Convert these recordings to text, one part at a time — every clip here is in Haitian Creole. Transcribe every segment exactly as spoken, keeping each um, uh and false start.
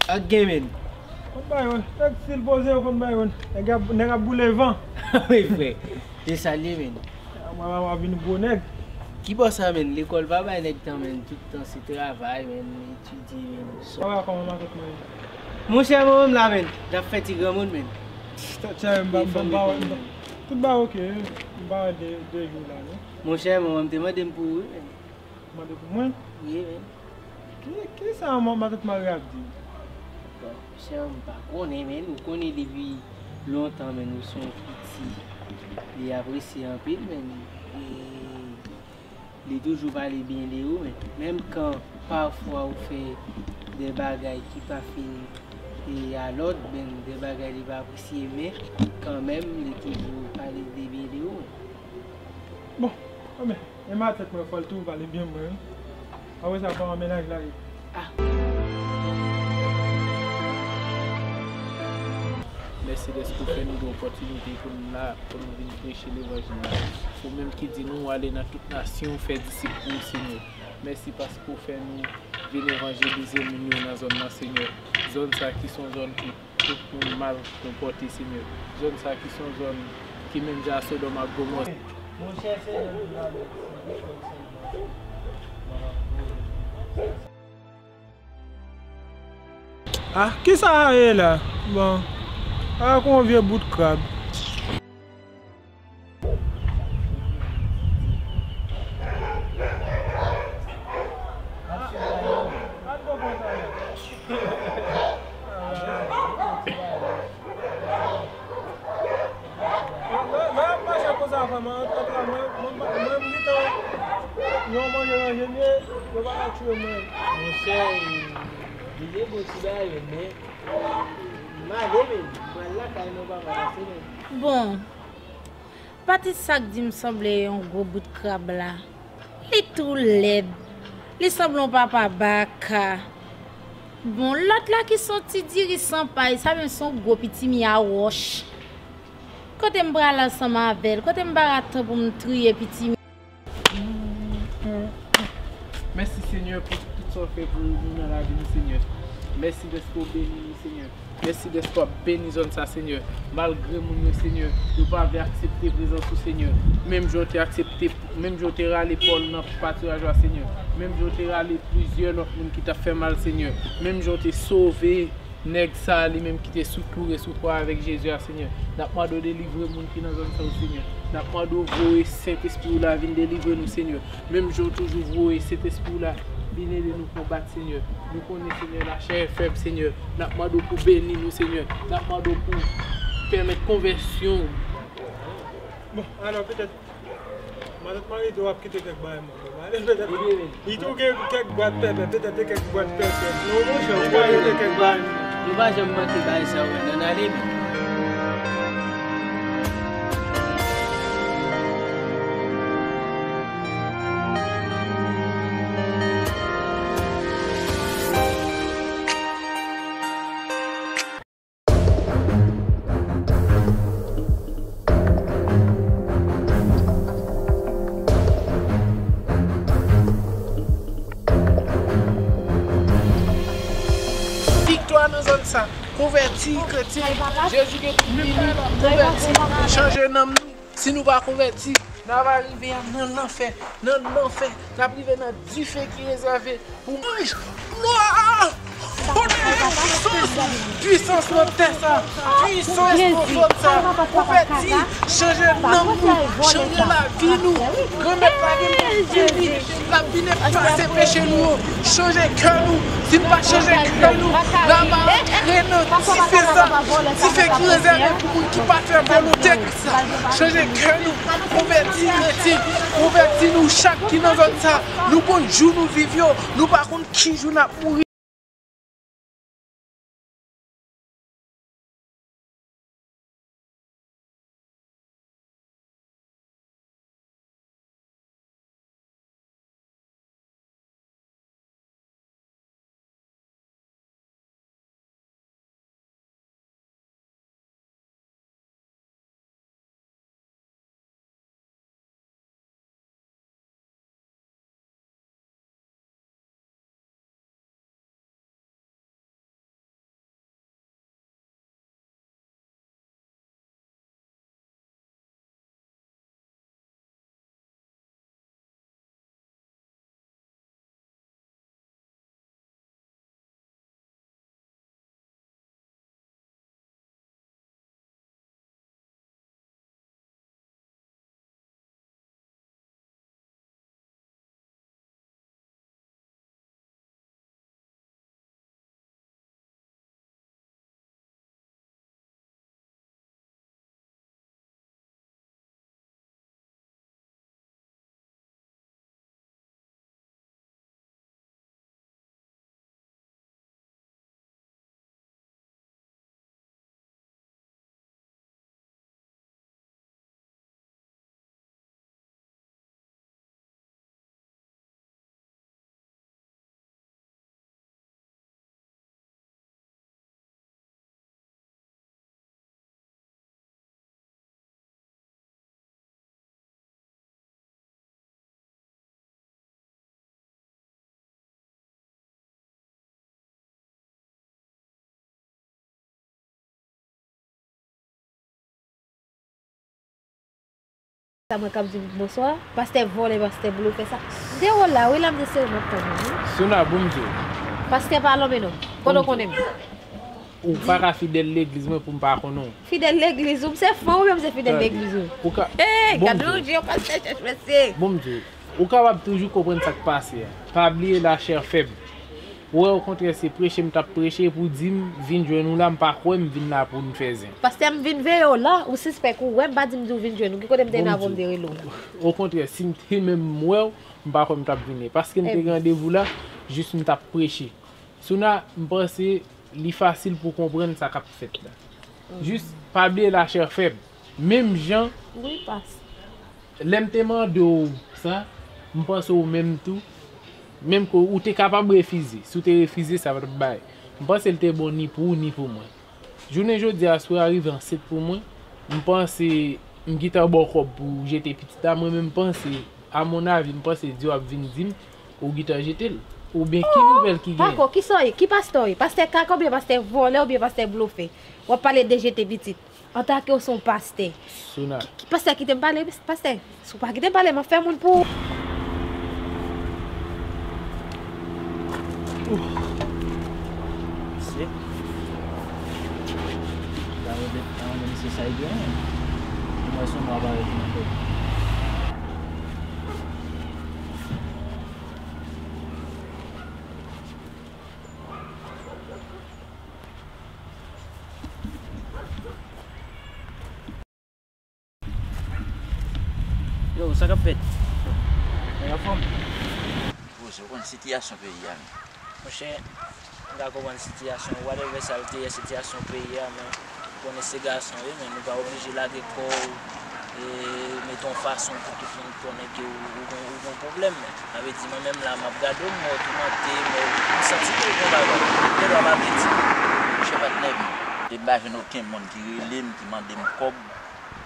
Ak gen, men. Konn bay, wi. Nèg stil poze yo konn bay, wi. Nèg ap, nèg ap boule van. Wi, frè. Se sa l ye, men. Mwen, mwen, mwen vin gwo nèg. Ki bò sa, men? Lekòl pa bay nèg tan, men. Tout tan se travay, men. Etidye, men. Sa va, kòman matant mwen ye? Monchè, mwen menm la, men. N ap fè ti granmoun, men. Tèt chèche, m pa, m pa, m pa wè, m pa, tout bagay oke, wi. M pa wè de, de jou la, non. Monchè, mwen menm te mande m pou ou, wi, men. Mande pou mwen? Wi, men. Ki, kisa ma-, matant Mari ap di? Bon, monchè, m pa konnen, men. Ou konnen depi lontan, men, ou se yon piti li apresye anpil, men. E li toujou pale byen de ou, men. Menm kan pafwa ou fè de bagay ki pa fin e alòd, men de bagay li pa apresye, men kanmenm, li toujou pale de byen de ou, men. Bon, anben. E matant mwen fò l toujou pale byen mwen, wi. Apre sa, pa yon mennaj la ye. Ah. Mèsi dèske w fè nou gen opòtinite pou nou la, pou nou vin preche levanjil la. Ou menm ki di nou ale nan tout nasyon, fè disip pou ou, Senyè. Mèsi paske w fè nou vin evanjelize moun yo nan zòn nan, Senyè. Zòn sa ki se yon zòn ki tout moun mal konpòte, Senyè. Zòn sa ki se yon zòn ki menm jan a Sodòm ak Gomò. Monchè, Senyè, nou ba nou. Ah, kisa a ye la? Bon, a kon vye bout krab. Lè, lè y ap mache konsa, frè m, ant, ant la, mwen, mwen, mwen, mwen, m gentan yon manje ranje m ye, yo pa ka tiye mwen. Monchè, e, li gen bon ti bagay, men, m ale, men, m pral lakay non, papa, pase, men. Bon, Pati sa k di m sanble yon gwo bout krab la. Li tou lèd. Li sanble yon papa baka. Bon, lòt la ki se yon ti diri san pay, sa menm se yon gwo pitimi a wòch. Kote m pral ansanm avè l? Kote m pa gen tan pou m triye pitimi? Mèsi, Senyè, pou tout sa w fè pou nou nan lavi nou, Senyè. Mèsi dèske w beni nou, Senyè. Mèsi dèske w ap beni zòn sa, Senyè. Malgre moun yo, Senyè, yo pa vle aksepte prezans ou, Senyè. Menm jan w te aksepte, menm jan w te rale Pòl nan patiraj la, Senyè. Menm jan w te rale plizyè lòt moun ki t ap fè mal, Senyè. Menm jan w te sove nèg sa a, li menm ki te sou tou resevwa avèk Jezi a, Senyè. N ap mande w delivre moun ki nan zòn sa yo, Senyè. N ap mande w voye Sentespri w la vin delivre nou, Senyè. Menm jan w toujou voye Sentespri w la vin ede nou konbat, Senyè. Nou konnen, Senyè, lachè e fèb, Senyè. N ap mande w pou beni nou, Senyè. N ap mande w pou pèmèt konvèsyon. Bon, alò, petèt, matant Marito ap kite kèk bagay, mwen. Li tou gen kèk bwat pèpè, petèt te kèk bwat pèpè. Non, monchè, ou pa rete kèk bwat. Nou pa janm manke bagay sa yo, nan ale, men. Viktwa nan zòn sa. Konvèti kretyen. Jezi gen tout vini. Konvèti. Chanje nanm nou. Si nou pa konvèti, n ap rive nan lanfè. Nan lanfè. N ap rive nan dife ki rezève pou anj nwa. Pwisans, pwisans nan tè sa. Pwisans nan zòn sa. Konvèti, chanje nanm nou, chanje lavi nou. Granmèt la gen pou vini. L ap vin efase peche nou yo. Chanje kè nou. Si n pa chanje kè nou, n ap antre nan dife sa. Dife ki rezève pou moun ki pa fè volonte Kris la. Chanje kè nou. Konvèti kretyen. Konvèti nou chak ki nan zòn sa. Nou konn jou nou viv yo. Nou pa konn ki jou n ap mouri. sa mwen k ap di w bonswa. Pastè vòlè, pastè blofè sa. M te wè w la, wi, la m te sere m ap tann ou, wi. Souna, bon m di w. Pastè pa lonmen non. Kote w konnen m? Ou pa ka fidèl legliz mwen pou m pa konnen w. Fidèl legliz ou, m se fan ou, men m se fidèl legliz ou. Ou ka, ee, bon, gade yon je yon pastè chèch mesye. Bon m di w, ou kapab toujou konprann sa k pase a. Pa bliye lachè fèb. Ou wè, okontrè, se preche m t ap preche pou di m vin jwenn ou la, m pa kwè m vin la pou n fè zen. Pastè, m vin veye w la, ou sispèk, ou wè m pa di m di w vin jwenn ou. Ki kote m te nan avè w m te rele w la? Okontrè, si m te menm wè w, m pa kwè m t ap vini. Paske m te gen randevou la, jis m t ap preche. Souna, m panse li fasil pou konprann sa k ap fèt la. Jis pa bliye lachè fèb. Menm jan, wi, pas. Lè m te mande w sa, m panse w menm tou, menm ke ou te kapab refize. Si w te refize, sa pa t ap bay. M panse l te bon ni pou ou, ni pou mwen. Jounen jodi a, si w rive ansent pou mwen, m panse m gentan ba w kòb pou w jete pitit la. Mwen menm, m panse, a mon avi, m panse di w ap vin di m ou gentan jete l. Oubyen ki nouvèl ki genyen? Pako, kisa w ye? Ki pastè w ye? Pastè kaka oubyen pastè vòlè oubyen pastè blofè? W ap pale de jete pitit. Antake w se yon pastè. Souna. Ki, ki pastè kite m pale, pastè? Si w pa kite m pale, m ap fè moun pou ou. Mesye. Gade, gade, mesye, sa e byen. Mwen se yon mwa parèt nan fè. Yo, sa k ap fèt? Nèg anfòm? Poze, w konn sitiyasyon peyi a, men. Monchè, m ka konprann sitiyasyon, whatever sa l te ye, sitiyasyon peyi a, men ou konnen se gason, wi, men nou pa oblije lage kò w, e, mete yon fason pou tout moun konnen ke ou, ou gon, ou gon pwoblèm, men. Sa vle di, mwen menm la, m ap gade w, m wè w toumante, m wè w, m santi ke w gen yon bagay. M gen dwa pa vle di. Monchè patnè m, depi m pa jwenn okenn moun ki rele m, ki mande m kòb,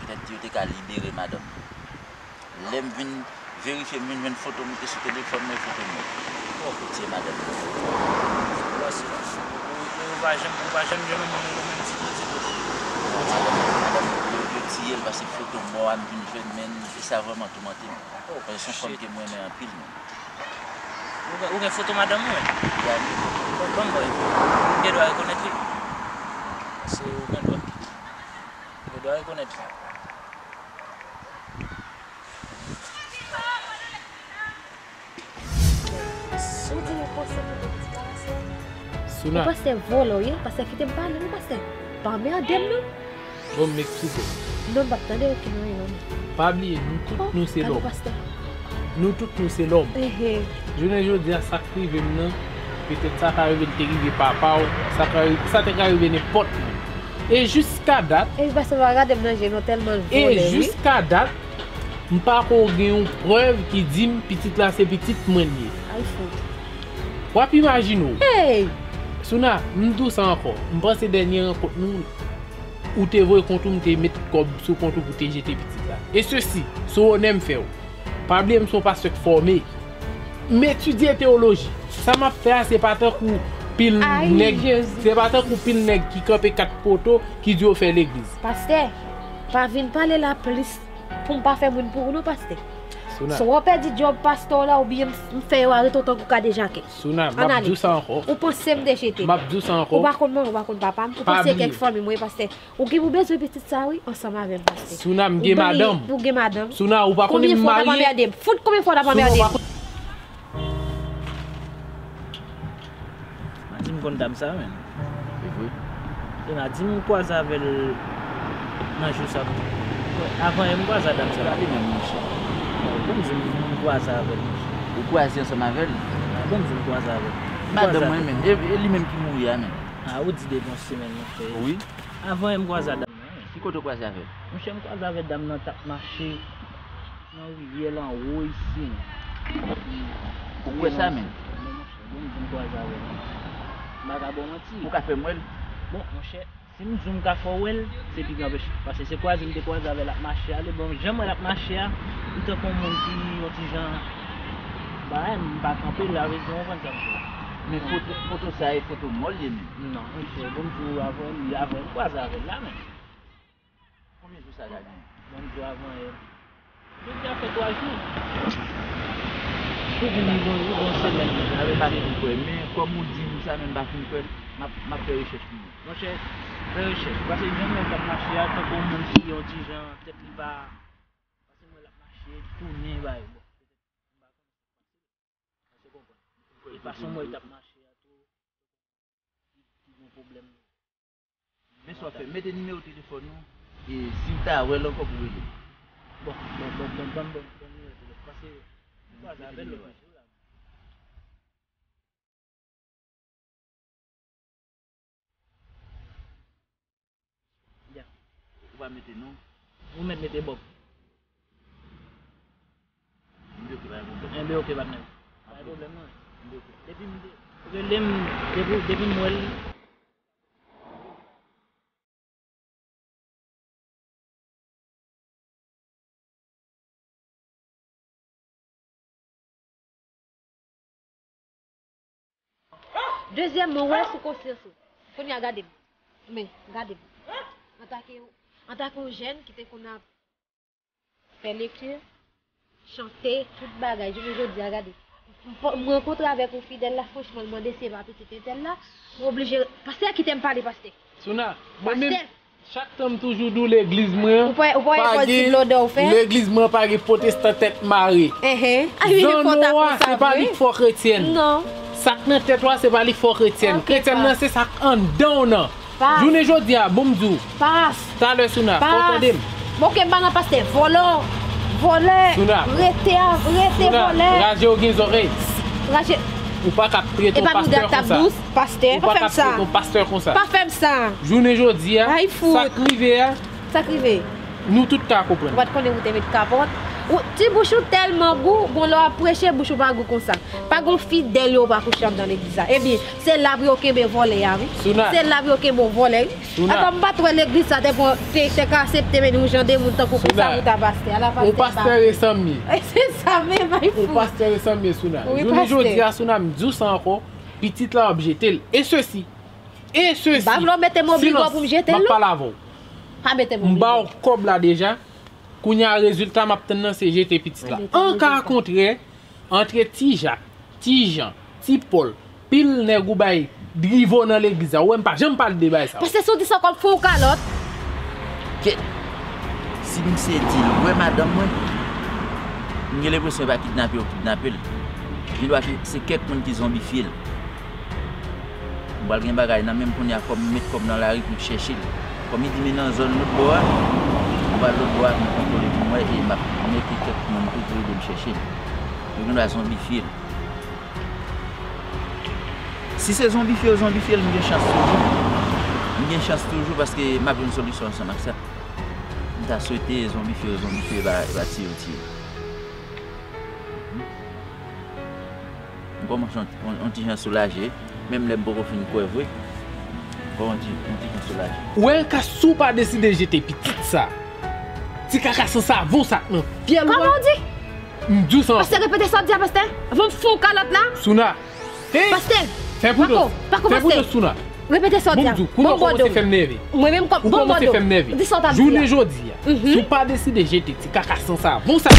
petèt yo te ka libere madanm nan. Lè m vin verifye, m vin jwenn foto m, li te sou telefòn mwen, foto m nan. Bon, kote madanm nan? Ou, ou, ou pa janm, ou pa janm jwenn yon moun rele w menm ti kote, kote? Madanm nan, yo, yo tiye l paske foto mò a m vin jwenn, men e sa vrèman toumante m. Paske se yon fanm ke m renmen anpil, men. Ou gen, ou gen foto madanm ou, men? Gade. Bon, ban m wè. M gen dwa rekonèt li? Paske ou gen dwa. M gen dwa rekonèt li. Ou di nou pastè pou te diparase. Souna. Ou pastè vòlè w ye, pastè kite m pale, wi pastè. Pa anmède m non. Bon, m eksplike w. Non, m p ap tande okenn anyen non. Pa bliye, nou tout nou se lòm. Nou tout nou se lòm. Jounen jodi a, sa k rive m nan, petèt sa ka rive l te rive papa w, sa ka ri-, sa te ka rive nenpòt moun. E jiska dat, e jiska dat, m pako gen yon prèv ki di m pitit la se pitit mwen l ye. Ay fout. W ap imajine w. Hey! Souna, m di w sa ankò. M panse dènye rankont nou, ou te voye kont ou, m te met kòb sou kont ou pou te jete pitit la. E sesi, se onè m fè w. Pa bliye m se yon pastè k fòme. M etidye teyoloji. Sa m ap fè a, se pa tankou pil nèg, se pa tankou pil nèg ki kanpe kat poto, ki di yo fè legliz. Pastè, pa vin pale la plis pou m pa fè moun pou ou non, pastè. Souna. Swa w pèdi djòb pastè w la, oubyen m, m fè yo arete w tankou kadejake. Souna, m ap di w sa ankò. Ou panse m te jete l? M ap di w sa ankò. Ou pa konn manman, ou pa konn papa m. Ou panse kèk fanmi mwen, pastè. Ou gen pou bezwen pitit sa wi, ansanm avè m, pastè. Souna, m gen madanm. Ou gen madanm. Souna, ou pa konnen m marye? Konbyen fwa w t ap anmède m? Fout konbyen fwa w t ap anmède m? Madi m konn dam sa, men. E vre? E Madi m kwaze avè l nan jou sa. Avan yè m kwaze a dam sa. Gade menm, monchè. Bon, bon, di m, m kwaze avè l, monchè. Ou kwaze ansanm avè l? Bon, di m kwaze avè l. Madanm mwen, men. E, e li menm ki mouri a, men. A, ou di depi yon semèn, monchè. Wi. Avan yè m kwaze a dam nan, men. Ki kote w kwaze avè l? Monchè, m kwaze avè dam nan t ap mache nan rivyè l anwo isi. Ou kwè sa, men? Non, monchè, bon, di m kwaze avè l. M pa ka ba w manti. Ou ka fè m wè l? Bon, monchè, si m di w m ka fè w wè l, se pi gran peche. Paske se kwaze m te kwaze avè l ap mache ale. Bon, jan m wè l ap mache a, li tankou yon moun ki yon ti jan, bagay, m pa kanpe l, sa vle di, ou konprann sa m di w la. Men foto, foto sa e foto mò l ye menm? Non, monchè, bon, m di w avan, avan m kwaze avè l la, men. Konbyen jou sa ka gen? Bon, m di w avan yè. Jodi a fè twa jou. Pou vin yon, yon semèn. Avè pa fin kwè, men kòm ou di m sa, men m pa fin kwè, m ap, m ap fè rechèch pou mwen. Monchè, fè rechèch. Paske jan mwen t ap mache a, tankou yon moun ki yon ti jan, tèt li pa. Paske mwen l ap mache, tounen, bay, bon. Ou pa konn sa k pase. Èske w konprann? E fason mwen t ap mache a tou, ki, ki gen pwoblèm. Men sa w fè, mete nimewo telefòn ou, e si w ta wè l ankò pou w rele m. Bon, bon, bon, bon, bon, bon, bon nimewo telefòn. Paske m kwaze avè l lòt jou la. Ya. Ou pa mete non. Ou mèt mete Bob. M bloke, pa gen pwoblèm. M bloke, pa gen pwoblèm. Pa gen pwoblèm, non. M bloke. Depi m de-, rele m, depi, depi m wè l. Dezyèm, mwen wè sou konsyans ou. Kounye a, gade m. Men, gade m. Antanke, antanke yon jèn ki te konn ap fè lekti, chante, tout bagay, jounen jodi a, gade. M, m rankontre avèk yon fidèl la, franchman, l mande si e pa pitit entèl la. Mwen oblije, pastè, kite m pale, pastè. Souna, mwen menm, pastè, chak tan m toujou di w legliz mwen an, ou pa, ou pa gen fòs di blòdè w fè? Legliz mwen an pa gen pwotestan tèt mare. Enhen. Zanno a, se pa li k fè w kretyèn. Non. Sa k nan tèt ou a, se pa li k fè w kretyèn. Kretyèn nan, se sa k anndan w nan. Jounen jodi a, bon m di w. Pas. Talè Souna, fò w tande m. Bon, ke m pa nan pastè, vòlè, vòlè, rete a, rete vòlè. Raje w gen zòrèy. Raje. Ou pa ka ap trete yon pastè konsa. Pastè, pa fè m sa. Ou pa ka ap trete yon pastè konsa. Pa fè m sa. Jounen jodi a, sa k rive a, sa k rive. Nou tout ka konprann. Ou pa t konnen ou te met kapòt. Ou, ti bouch ou tèlman gou, bon lè w ap preche, bouch ou pa gou konsa. Pa gon fidèl yo pa kouche anndan legliz la. Ebyen, se la pou yo kenbe vòlè a, wi. Souna. Se la pou yo kenbe w vòlè, wi. Souna. Ankò m pa t wè legliz sa te pran, te, te ka aksepte mennen yon jan de moun tankou konsa pou ta pastè. Ala pastè. Ou pastè resanm ye. Se sa menm, ay fou. Ou pastè resanm ye, Souna. Wi, pastè. Jounen jodi a, Souna, m di w sa ankò, pitit la w ap jete l. E sesi, e sesi. M pa vle w mete m obliga w pou m jete l, non. M ap pale avè w. Pa mete m obliga. M ba w kòb la deja. Kounye a, rezilta m ap tann nan, se jete pitit la. An ka kontrè, antre Ti Jak, Ti Jan, Ti Pòl, pil nèg ou bay drivo nan legliz la. Ou wè m pa janm pale de bagay sa yo. Pastè, si w di sa, kòm fè w kalòt. Kèt. Si misye di l wè madanm mwen, m gen lenpresyon e pa kidnape yo kidnape l. Gen dwa se kèk moun ki zonbifye l. M pral gen bagay nan men m kounye a, fò m met kò m nan lari pou m chèche l. Kòm li di m li nan zòn lòt bò a, m pral lòt bò a pou m kontwole pou m wè e m ap mete kèk moun tou pou ede m chèche l. Yo gen dwa zonbifye l. Si se zonbifye yo zonbifye l, m gen chans toujou. M gen chans toujou paske m ap jwenn solisyon ansanm ak sa. M ta swete zonbifye yo zonbifye, e pa, e pa tiye yo tiye. M kòmanse yon, yon, yon ti jan soulaje, menm lè m poko fin kwè vre. M kòmanse yon ti, yon ti jan soulaje. Ou wè, ka, si w pa deside jete pitit sa, ti kaka san savon sa k nan fyèl ou a. Kòman w di? M di w sa. Pastè, repete sa w di a, pastè. Avan m fè w kalòt la. Souna. Hey! Pastè. Fè pridans. Pako, pako, pastè. Fè pridans, Souna. Repete sa w di a. Bon, m di w, kounye a w kòmanse fè m nève. Mwen menm kòm, bon, ou kòmanse fè m nève. Di sa w t ap di a. Jounen jodi a, si w pa deside jete ti kaka san savon sa.